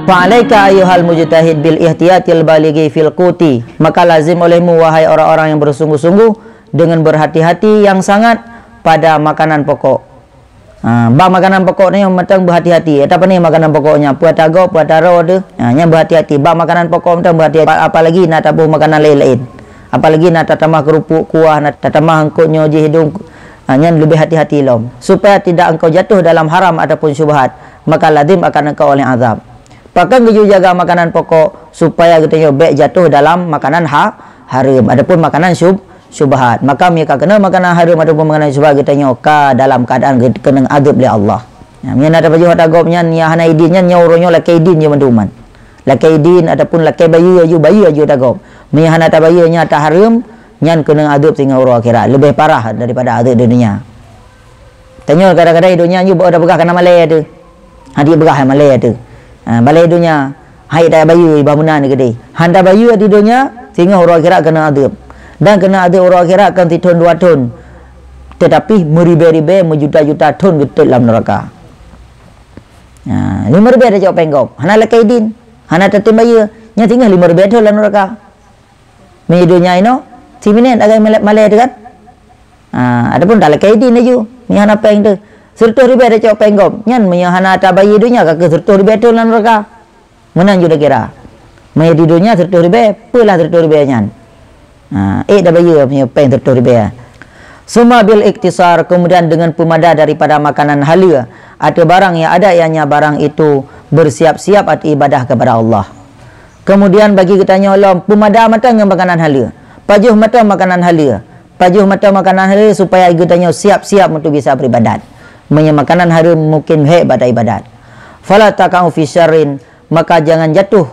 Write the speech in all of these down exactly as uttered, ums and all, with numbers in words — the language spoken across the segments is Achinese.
Fa'alaika ayyuhal mujtahid bil ihtiyatil balighi fil quti. Maka lazim olehmu, wahai orang-orang yang bersungguh-sungguh, dengan berhati-hati yang sangat pada makanan pokok. Ha, bak makanan pokok nyoe mantong berhati-hati. Ata pane makanan pokok nyan, peue ata gob, peue ata roe teuh. Ha, nyan berhati-hati. Bak makanan pokok mantong berhati-hati. Apa-, apalagi na taboh makanan laén-laén. Apalagi na tatamah keurupuk, kuah, na tatamah eungkot nyoe jih idong. Ha, nyan leubeh hati-hati lom. Supaya tidak engkau jatuh dalam haram ataupun syubhat, maka lazim akan engkau oleh azab. Pakon geuyue jaga makanan pokok supaya geutanyoe bék jatuh dalam makanan ha-, hareuem ataupun makanan syub-, syubhat. Maka meunyoe ka keunoe makanan hareuem ataupun makanan syubhat, geutanyoe ka dalam keuadaan geukeunong adeueb lé Allah. Nah, meunyoe na tapajoh ata gob nyan, nyang hana idin nyan, nyoe uroe nyoe lakée idin jih mandum nyan. Lakée idin ataupun lakée bayeue aju, bayeue aju ata gob. Meunyoe hana tabayeue nyan ata hareuem, nyan keunong adeueb singoh uroe akhirat, leubeh parah daripada adeueb di donya. Tanyoe kadang-kadang di donya nyoe bak tapeugah kana malée teuh. Ha, di peugah malée teuh. Ha, balée donya, hai tabayeue bah meunan keudeh. Han tabayeue di donya, singoh uroe akhirat keunong adeueb. Dan keunong adeueb uroe akhirat kon sithon dua thon. Tetapi meuribée-ribée, meujuta-juta thon geutot lam neuraka. Ha, lima ribée tacok péng gob. Hana lakée idin. Hana tatem bayeue. Nyan singoh lima ribée thon lam neuraka. Meunyoe donya inoe, siminét agak malée, malée teuh kan? Ha, ataupun talakée idin laju, meunyoe hana péng teuh. Seureutôh ribée tacok péng gob. Nyan meunyoe hana tabayeue donya, ka keuh seureutôh ribée thon lam neuraka. Meunan ju takira. Meunyoe di donya seureutôh ribée, peue lah seureutôh ribée nyan. Ha, ék tabayeue meunyoe péng seureutôh ribée. Summa bil iktisar, kemudian dengan peumada daripada makanan haleue, atau barang yang ada ianya barang itu bersiap-siap atau ibadah kepada Allah. Kemudian bagi geutanyoe lom, peumada mata ngon makanan haleue. Pajoh mata makanan haleue. Pajoh mata makanan haleue supaya geutanyoe siap-siap untuk bisa beribadat. Meunyoe makanan hareuem mungkin hék bak ibadat. Fala taqa'u fi syarrin, maka jangan jatuh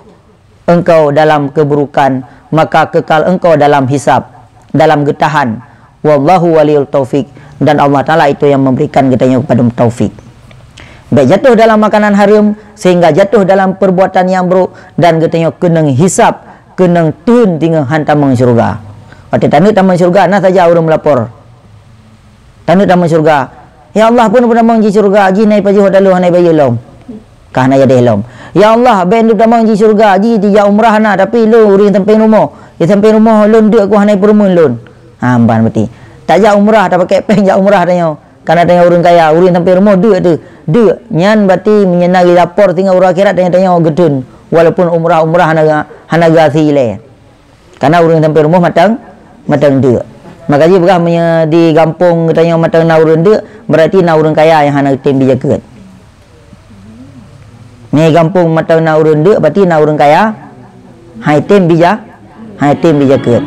engkau dalam keburukan, maka kekal engkau dalam hisab, dalam getahan. Wallahu waliyul taufik, dan Allah Taala itu yang memberikan geutanyoe kepada taufik. Bék jatuh dalam makanan hareuem sehingga jatuh dalam perbuatan yang buruk dan geutanyoe keunong hisab, keunong theun singoh han tamong syeuruga. Watée taneuk tamong syeuruga, na saja ureuëng meulapor. Taneuk tamong syeuruga. Ya Allah, peue tamong jih syeuruga, jih na ipajoh dalu hana ibayeue lom. Ka hana jadeh lom. Ya Allah, bék lôn tamong jih syeuruga, jih dijak umrah na, tapi lôn ureuëng sampéng rumoh. Di sampéng rumoh lôn deuk ku hana ipeureumeun lôn. Ha, ban meuti. Tajak umrah, tapakée péng jak umrah tanyoe. Kana tanyoe ureuëng kaya, ureuëng sampéng rumoh deuk teuh. Deuk, nyan berarti meunyoe na geulapor singoh uroe akhirat tanyoe-tanyoe geutheun. Walaupun umrah-umrah hana, hana geuhasé ilée. Karena ureuëng sampéng rumoh mantong, mantong deuk. Maka jipeugah meunyoe di gampông geutanyoe mantong na ureuëng deuk, berarti na ureuëng kaya nyang hana tem jijakeuet. Meunyoe gampông mantong na ureuëng deuk, berarti na ureuëng kaya, hai tem bija-, hai tem jijakeuet.